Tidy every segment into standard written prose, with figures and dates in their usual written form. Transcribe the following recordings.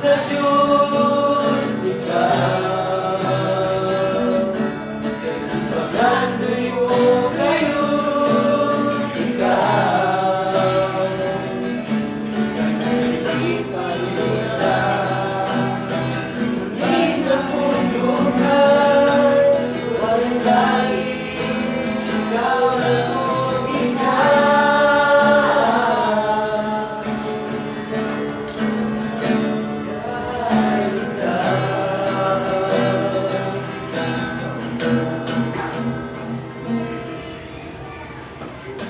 Sa Diyos, ikaw. Pangandoy mo gayon, ikaw. Kay pangita. Muling akong dughan, walang lain, ikaw na kung ikaw. Ay, ikaw.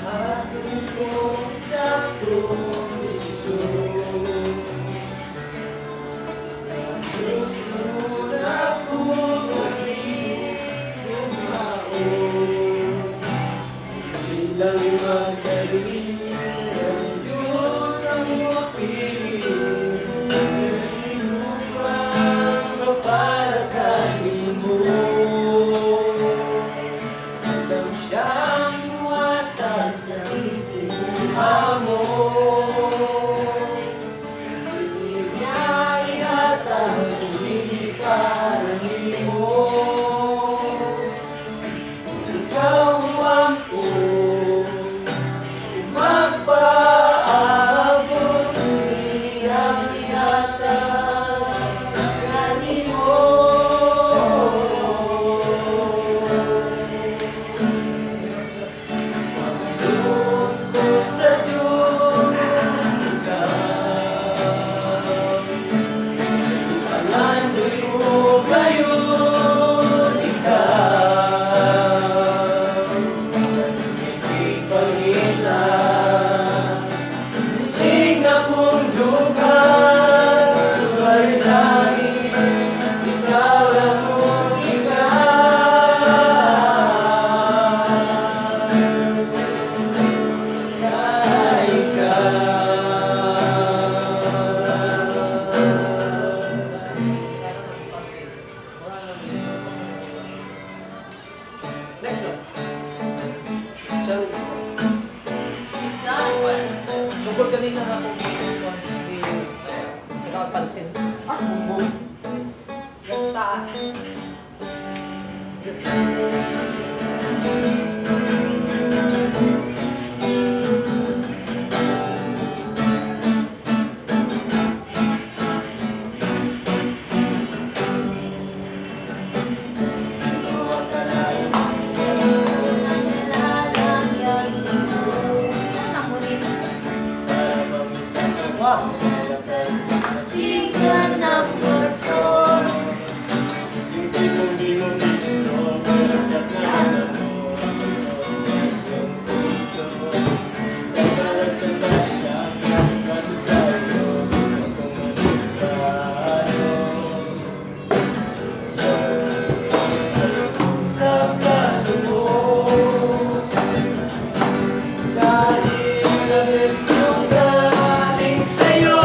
Buhaton ko saktong desisyon. Ang Diyos noon ako naging. Bilang magaling, ang Diyos ang mapiling. Upang mapalakanin mo. Andam siyang muhatag sa ikuha mo. Hindi niya ihatag kung hindi para nimo. Ikaw ang magpaabot, niyang ihatag kanimo. Panginoon ko sa Diyos, ikaw. Pangandoy mo gayon, ikaw. Hindi pangita, muling akong dughan, walangin, ikaw lang kung ikaw. Ay, ikaw. Wala na binigay ko sa Next one. Challenge. Sugod kanina na akong di ikaw pansin. As bumbong. Gasta. Signal number 4. Yung tipong di mo gusto, pero chat na lang ako. Yung puso, tagalog sandali lang, bago sa'yo, gusto kong magplano. Sa plano mo, dahil the best yung galing sa'yo.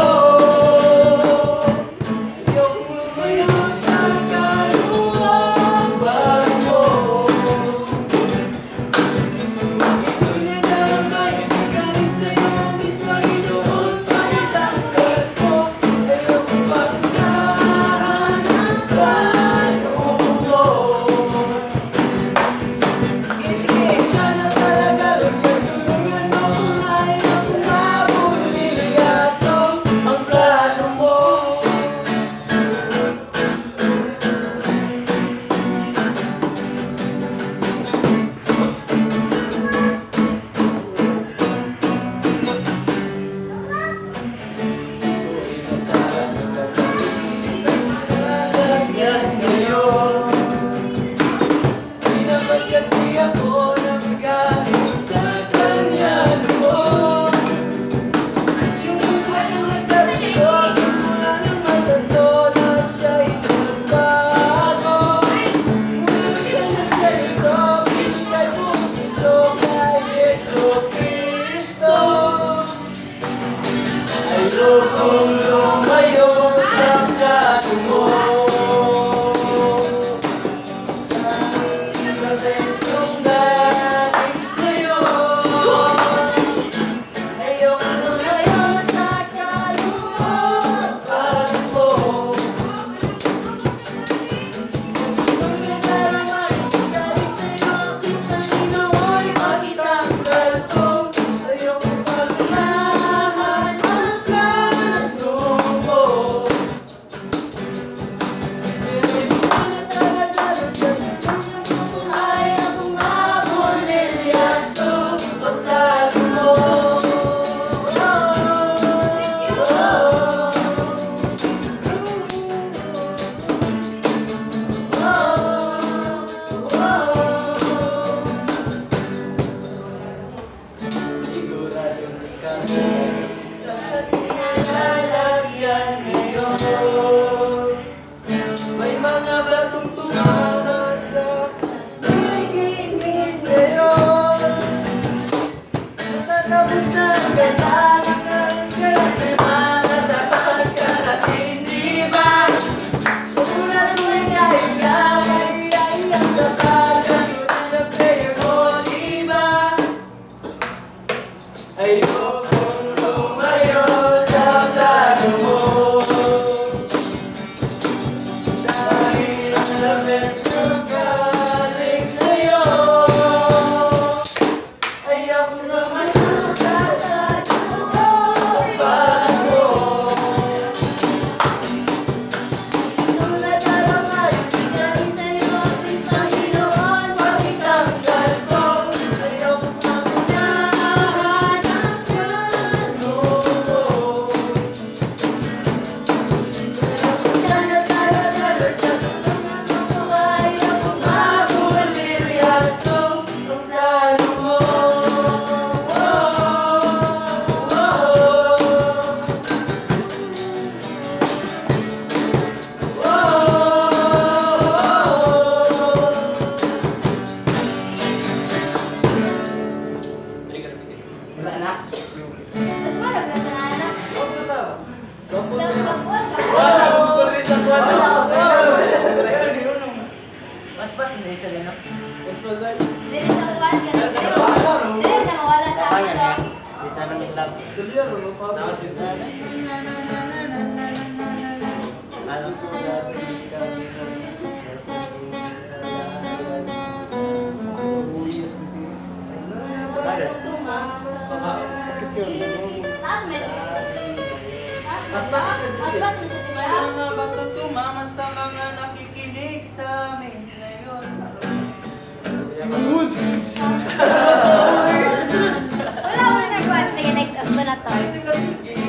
Dili sa lino. Dili sa kuwan ka na. Dili na mawala sa ako, no? Di sana may love. Ano? Taas mo. Taas mo. Mas mas mo siya, diba? May mga batang tumama sa mga nakikinig sa amin ngayon.